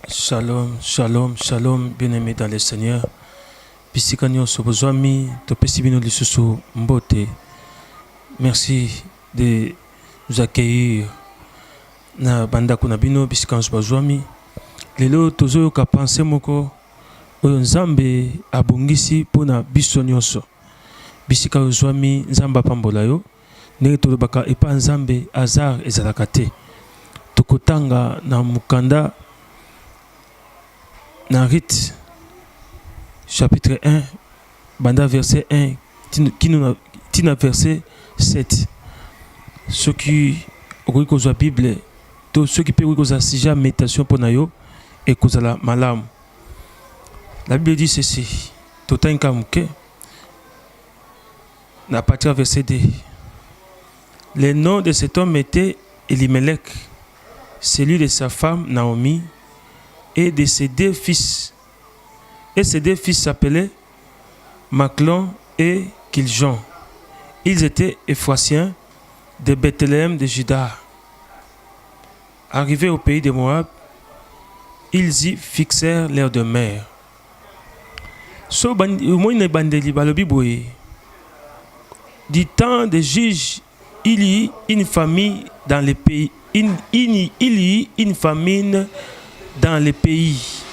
Shalom, shalom, shalom, bien-aimés dans le Seigneur. Bisika nyonso bozwami, topesi bino lisusu mbote. Merci de nous accueillir na bandako na bino bisika nyonso bazwami. Lelo tozoyoka pensée moko oyo Nzambe abongisi mpo na biso nyonso. Bisika ozwami, Nzambe apambola yo. Ndenge tolobaka epa Nzambe, hasard ezalaka te. Tokotanga na mokanda na Ruth chapitre 1 banda verset 1 kino na verset 7. Soki okoki kozwa Bible to soki mpe okoki kozala sujet ya méditation mpo na yo, ekozala malamu. La Bible dit ceci, totangi kaka moke na partir ya verset 2. Le nom de cet homme était Elimelech, celui de sa femme Naomi et de ses deux fils. Et ses deux fils s'appelaient Machlon et Kiljon. Ils étaient Éphrasiens de Bethléem de Juda. Arrivés au pays de Moab, ils y fixèrent leur demeure. So omoni na ebandeli balobi boye: du temps des juges, il y eut une famine dans le pays, il y eut une famine dans le pays.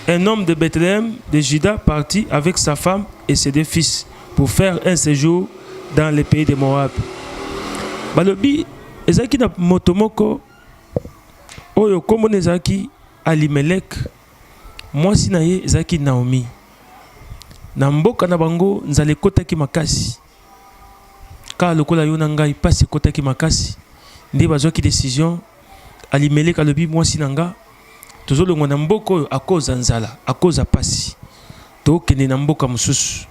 Un homme de Bethléem de Juda partit avec sa femme et ses deux fils pour faire un séjour dans le pays de Moab. Balobi ezalaki na moto moko oyo nkombo na ezalaki Alimelek, mwasi na ye ezalaki Naomi. Na mboka na bango nzala ekotaki makasi, kaka lokola yo na ngai, mpasi ekotaki makasi. Nde bazwaki décision. Alimelek alobi: "Mwasi na nga, tozolongwa na mboka oyo akoza nzala, akoza pasi, tokende na mboka mosusu."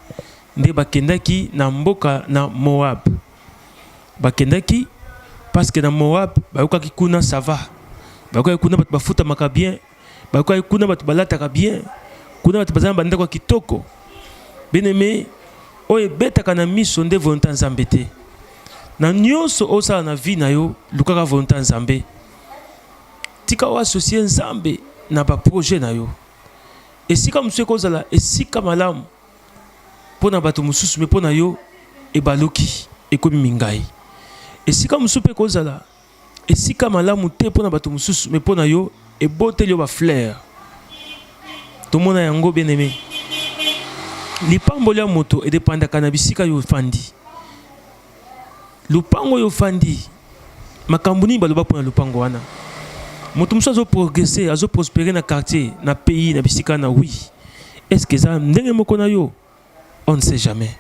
Nde bakendaki na mboka na Moab. Bakendaki parce que na Moab bayokaki kuna ça va, bayokaki kuna bato bafutamaka bien, bayokaki kuna bato balataka bien, kuna bato baza na bandako ya kitoko. Bien-aimé, oyo ebetaka na miso nde volonté ya Nzambe te. Na nyonso osala na vie na yo, lukaka volonté ya Nzambe. Tika oassocier Nzambe na baprojet na yo. Esika mosusu ekozala esika malamu mpo na bato mosusu, mais mpo na yo ebaluki, ekomi mingai. Esika mosusu mpe ekozala esika malamu te mpo na bato mosusu, mais mpo na yo eboteli yo bafleur. Tomona yango, bien aimé. Lipamboli ya moto edépendaka na bisika oyo ofandi, lupango oyo ofandi, makambo nini baloba mpona lupango wana. Moto mosusu azoprogresser, azoprospérer na quartier, na pays, na bisika na oui. Est ce que eza ndenge moko na yo? On ne sait jamais.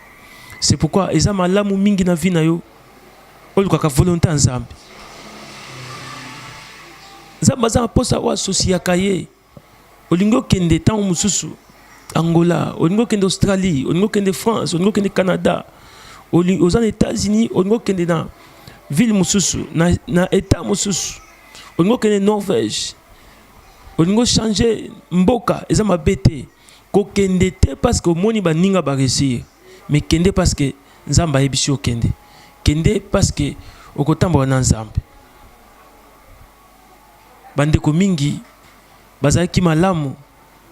C'est pourquoi eza malamu mingi na vie na yo olukaka volonté ya Nzambe. Nzambe aza na mposa oyo asosiaka ye. Olingi okende ntango mosusu Angola, olingi okende Australie, olingi okende France, olingi okende Canada, oza na États-Unis, olingi okende na ville mosusu, na état mosusu, olingi okende Norvège, olingi ochanger mboka, eza mabe te. Kokende te parce que omoni baninga baréussir, mais kende parce que Nzambe ayebisi okende. Kende parce que okotambola na Nzambe. Bandeko mingi bazalaki malamu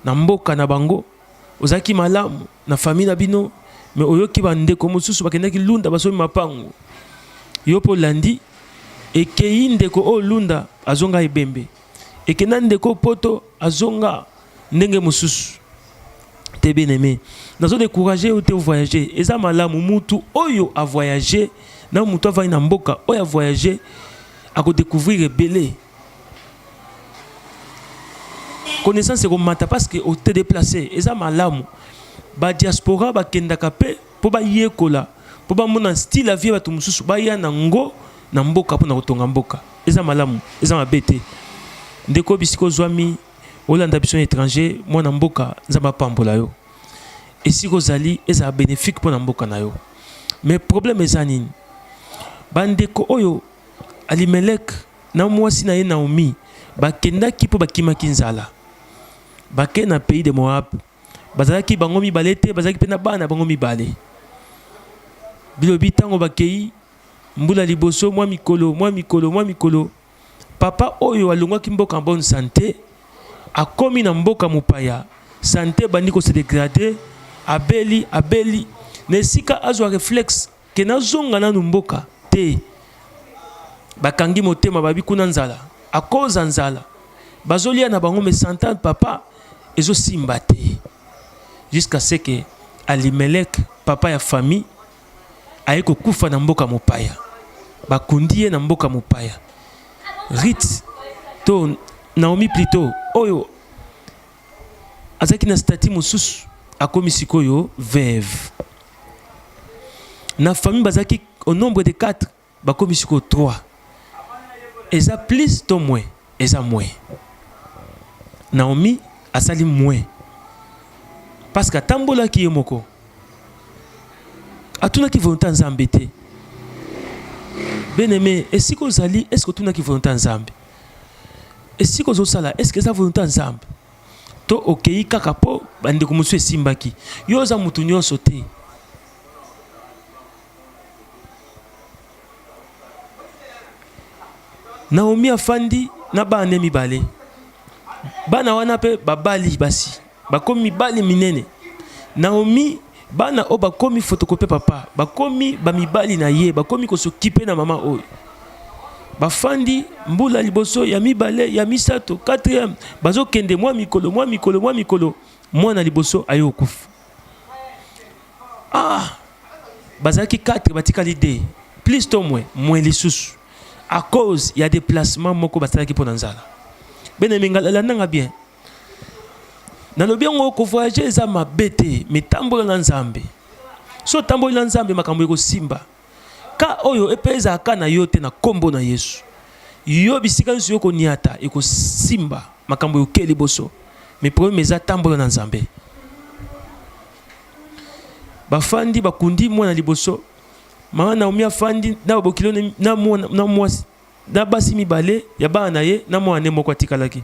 na mboka na bango, ozalaki malamu na famille na bino, mais oyoki bandeko mosusu bakendaki Lunda, basomi mapango, yo mpo olandi. Ekei ndeko oyo Lunda, azonga ebembe. Ekenda ndeko Poto, azonga ndenge mosusu te. Bien aimé, nazo décourager yo te. Voyager eza malamu. Mutu oyo avoyage na mutu avandi na mboka oyo avoyage akodécouvrir ebele, connaissance ekomata parce que ote déplacer. Eza malamu. Badiaspora bakendaka mpe mpo bayekola, mpo bamona style ya vie bato mosusu, baya nango na mboka mpona kotonga mboka. Eza malamu, eza mabe te. Ndeko, bisika ozwami, olanda biso na étranger, mwana mboka, Nzambe apambola yo. Esika ozali ezala bénéfique mpo na mboka na yo. Mais problème eza nini? Bandeko oyo Alimelek na mwasi na ye Naomi bakendaki mpo bakimaki nzala, bake na pays de Moab. Bazalaki bango mibale te, bazalaki mpe na bana bango mibale. Bilobi ntango bakei, mbula liboso, mwa mikolo, mwa mikolo, mwa mikolo, papa oyo alongwaki mboka en bonne santé. Akomi na mboka mopaya, sante ebandi ko se degrader, abeli, abeli. Na esika azwa reflexe que nazonga nanu mboka, te. Bakangi motema babi kuna nzala, à cause ya nzala bazolia na bango mais sante ya papa ezosimba te. Jusqu'à ce que Alimelec, papa ya famille, aye kokufa na mboka mopaya. Bakundi ye na mboka mopaya. Ruth to Naomi plutôt oyo azalaki na statut mosusu akomi sikoyo veuve. Na famille bazalaki au nombre de 4 bakomi sikoyo 3. Eza plus to moins? Eza moins. Naomi asali moins parce que atambolaki ye moko, atunaki volonté ya Nzambe te. Bien aimé, esika ozali, est-ce que otunaki volonté ya Nzambe? Esika ozosala, est-ce que eza volonté ya Nzambe? To okei kaka po bandeko mosusu esimbaki? Yo oza mutu nyonso te. Naomi afandi na bana ne mibale. Bana wana mpe babali basi, bakomi mibali minene. Naomi, bana oyo bakomi photocopie papa, bakomi ba mibali na ye, bakomi kosokipe na mama oyo. Bafandi mbula liboso ya mibale, ya misato, quatrième, bazokende mwa mikolo, mwa mikolo, mwa mikolo, mwana liboso aye kokufa. Ah, bazalaki 4 batikali 2 plus to moins moins lisusu à cause ya déplacement moko basalaki mpo na nzala. Bene minga landanga bien, nalobi yango ko voyager eza mabe te, mais tambola na Nzambe. So tamboli na Nzambe makambo ekosimba. Ka oyo epe ezalaka na yo te na kombo na Yesu. Yo bisika nyonso yo koniata ekosimba, makambo yoke liboso. Mais problème eza tambola na Nzambe. Bafandi bakundi mwana liboso, mama Naomi afandi na babokilo na mwana na mwasi na basi mibale ya bana na ye na mwana ne moko atikalaki.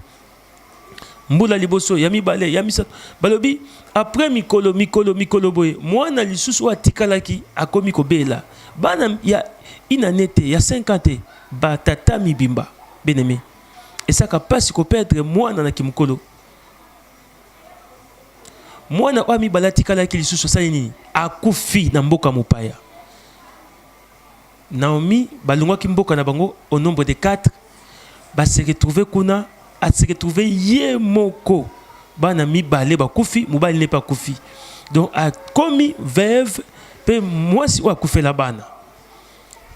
Mbula liboso ya mibale ya misato, balobi après mikolo mikolo mikolo boye mwana lisusu oyo atikalaki akomi kobela. Bana ya une année te, ya 5 ans te, batata mibimba. Bien aimé, esaka pasi ko perdre mwana na kimokolo. Mwana oyo mibale atikalaki lisusu asali nini? Akufi na mboka mopaya. Naomi balongwaki mboka na bango au nombre de 4, ba se retrouver kuna, a se retrouver ye moko, bana mibale bakufi, mobali ne pe akufi. Donc akomi veuve pe mwasi oyo akufela bana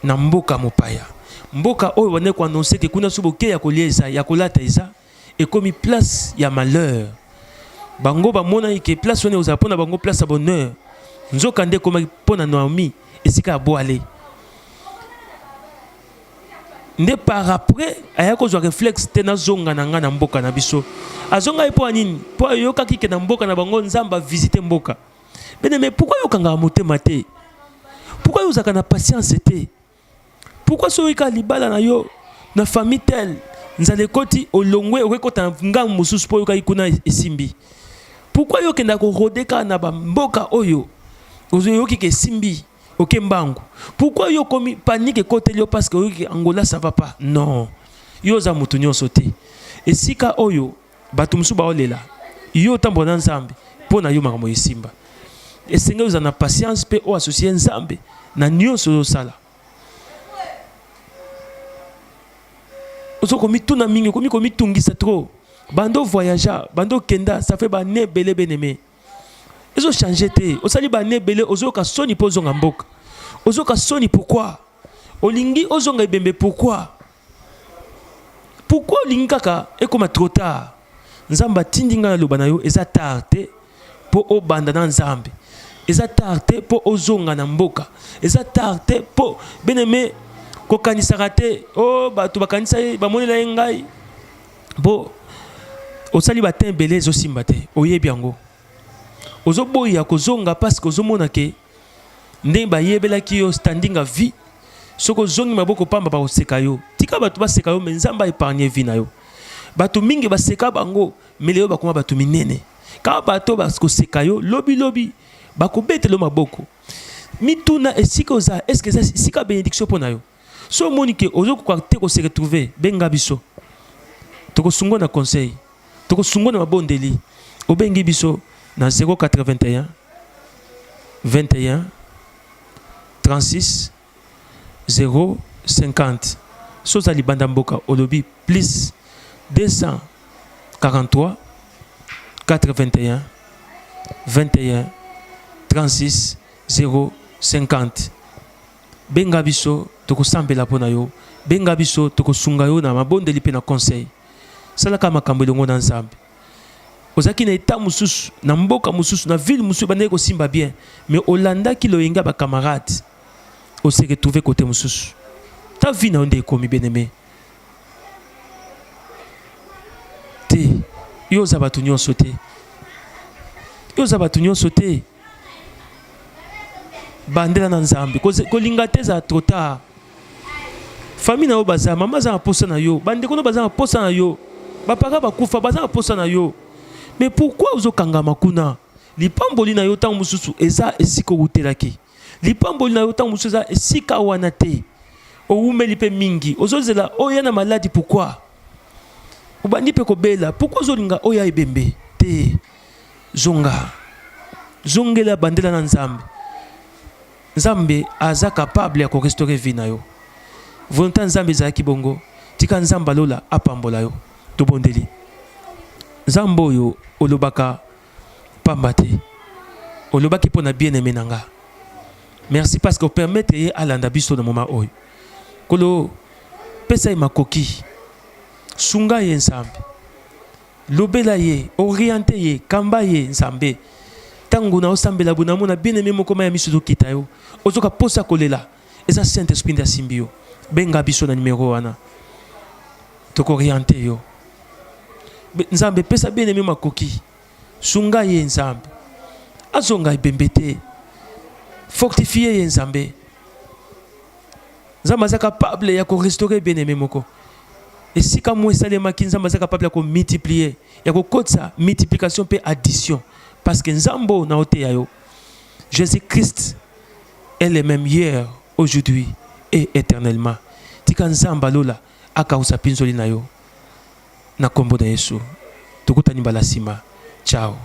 na mboka mopaya. Mboka oyo bandaki ko annoncer ke kuna soki boke ya kolia eza, ya kolata eza, ekomi place ya malheur. Bango bamonaki ke place wana ekozala mpo na bango place ya bonheur, nzoka nde ekomaki mpo na Naomi esika ya bwale. Nde par après aya kozwa reflexe te, nazonga na nga na mboka na biso. Azongaki mpo ya nini? Mpo ayokaki ke na mboka na bango Nzambe avisite mboka. Bien aimé, pourquoi yokangaka motema te? Pourquoi ozalaka na patience te? Pourquoi soki kaka libala na yo na famille tel nzala ekoti olongwe okoki kota na ngambo mosusu mpo oyokaki kuna esimbi? Pourquoi yo okendaka korode kaka na bamboka oyo oyoki ke esimbi oke mbangu? Pourquoi yo okomi panique ekoteli yo parce que oyoki Angola ça va pas? Non, yo oza moto nyonso te. Esika oyo bato mosusu baolela yo otambola na Nzambe mpo na yo makambo esimba. Esengeli ozala na patience mpe o associe Nzambe na nyonso ozosala. Ozo komituna mingi, okomi komitungisa trop. Bando voyagea, bando kenda, ça fait ba années ebele bien aimé. Ezo changer te. Osali ba années ebele, ozoyoka soni mpo ozonga mboka. Ozoyoka soni pourquoi? Olingi ozonga ebembe pourquoi? Pourquoi olingi kaka ekoma trop tard? Nzambe atindi ngai naloba na yo, eza tard te po obanda na Nzambe. Eza tard te po ozonga na mboka. Eza tard te po bien aimé kokanisaka te oh bato bakanisa ye bamonela ye ngai bo osali ba temps ebele ezosimba te, oyebi yango. Ozoboya kozonga parce que ozomona ke ndenge bayebelaki yo standing à vie, soki ozongi maboko pamba bakoseka yo. Tika bato baseka yo, mais Nzambe a épargner vie na yo. Bato mingi baseka bango, mais lelo bakoma bato minene. Kaka bato bakoseka yo lobi lobi bakobetela yo maboko. Mituna esika oza, est-ce que eza esika bénédiction mpo na yo? So omoni ke ozokoka te ko se retrouver, benga biso, tokosunga na conseil. Tokosunga na mabondeli. Obengi biso na 081 21 36 050. Soki oza libanda mboka olobi plus 243 81 21 36 050. Benga biso tokosambela mpo na yo. Benga biso tokosunga yo na mabondeli mpe na conseil. Salaka makambo elongo na Nzambe. Ozalaki na etat mosusu, na mboka mosusu, na ville mosusu ebandaki kosimba bien, mais olandaki loyenge ya ba camarades, o se retrouver cote mosusu. Ta vie na yo nde ekomi bien aimé. Te, yo oza bato nyonso te. Yo oza bato nyonso te. Bandela na Nzambe. Kolinga te ezala trop tard. Famille na yo baza, mama aza na posa na yo, bandeko na baza na posa na yo, bapaka bakufa baza na posa na yo. Mais pourquoi ozokangama kuna? Lipamboli na yo ntango mosusu eza esika owutelaki. Lipamboli na yo ntango mosusu eza esika wana te. Owumeli mpe mingi, ozozela oya na maladi pourquoi? Obandi mpe kobela, pourquoi ozolinga oya ebembe te? Zonga, zongela bandela na Nzambe. Nzambe aza capable ya ko restaurer vie na yo. Volonté ya Nzambe ezalaki bongo. Tika Nzambe ya lola apambola yo. Tobondeli. Nzambe oyo olobaka pamba te. Olobaki mpo na bien-aime na nga. Merci parce que opermettre ye alanda biso na moment oyo. Nkolo, pesa ye makoki. Sunga ye Nzambe. Lobela ye, orienter ye, kamba ye Nzambe. Tango nao sambela boye namona bien aime moko mayi ya misu ezo kita yo. Ozoka posa kolela. Eza Saint Esprit nde asimbi yo. Benga biso na numero wana. Toko orienter yo. Nzambe pesa bien aime makoki. Sunga ye Nzambe. Azonga ebembe te. Fortifier ye Nzambe. Nzambe aza capable ya ko restaurer bien aime moko. Esika mwa esalemaki, Nzambe aza capable ya ko multiplier, ya kokotisa multiplication mpe addition. Parce que Nzambe oyo naoteya yo, Jésus-Christ est le même hier, aujourd'hui et éternellement. Tika Nzambe alola akausa mpinzoli na yo na kombo na Yesu. Tokutani mbala nsima. Ciao.